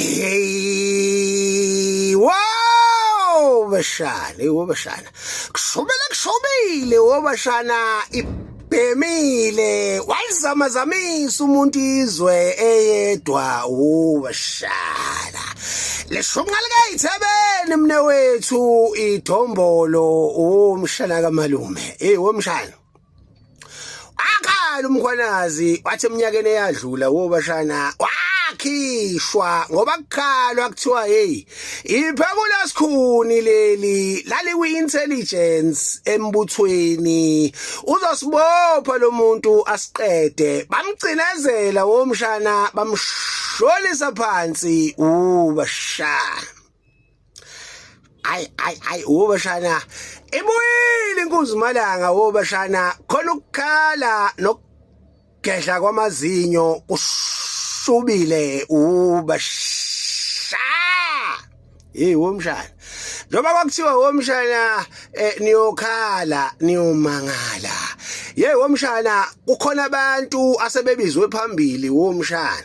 Hey, wow bashana, hey bashana. Kushubile kushubile wobashana ibhemile walizamazamisa umuntu izwe eyedwa ubashana. Leshunqa likayithebeni mne wethu idombolo umshana kamalume. Hey womshana. Akhala umkhwanazi wathi eminyakeni eyadlula wobashana wakhishwa ngoba kukhalwa kuthiwa hey iphekula sikhuni leli lali intelligence embuthweni uzosibopha lo muntu asiqede bamcinezela womshana bamsholisa phansi ubashana. Ay ay ay wobashana ibuyile inkunzi malanga wobashana khona ukukhala nokugedla kwamazinyo kushubile ubasha. Hey womshana, njengoba kwakuthiwa womshana eh, niyokhala niyomangala. Hey womshana, kukhona abantu asebebizwe phambili womshana.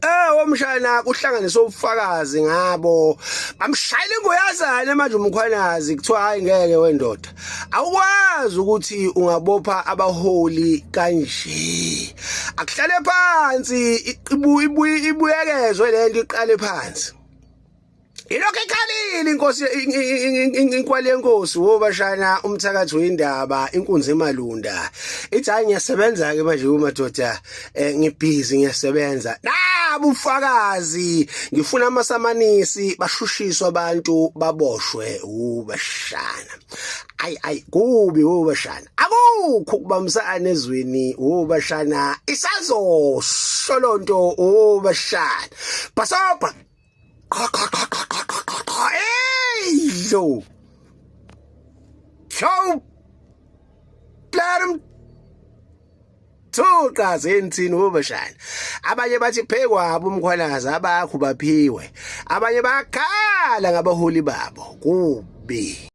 Eh womshana kuhlanganiswe ubufakazi ngabo. Bamshayela ingoyazana manje umkhwanazi kuthiwa hayi ngeke wendoda. Awukwazi ukuthi ungabopha abaholi kanje. Akuhlale phansi ibuyekezwe lento iqale phansi. Ilokhu ikhalile inkosi inkwali yenkosi wobashana umthakathi wendaba inkunzi emalunda ithi hayi ngiyasebenza ke manje umadoda eh, ngibhizi ngiyasebenza nabu ufakazi ngifuna amasamanisi bashushiswa abantu baboshwe ubashana ayi ayi kubi ubashana akukho ukubambisana ezweni ubashana isazosho lonto ubashana bhasobha. Qha qha qha qha qha qha qha qha. Hey yo. Show. Plarum. Thuqa zenthini wobashana. Abanye bathi phekwabo umkhwanazi abakho baphiwe. Abanye bakhala ngabaholi babo. Kubi.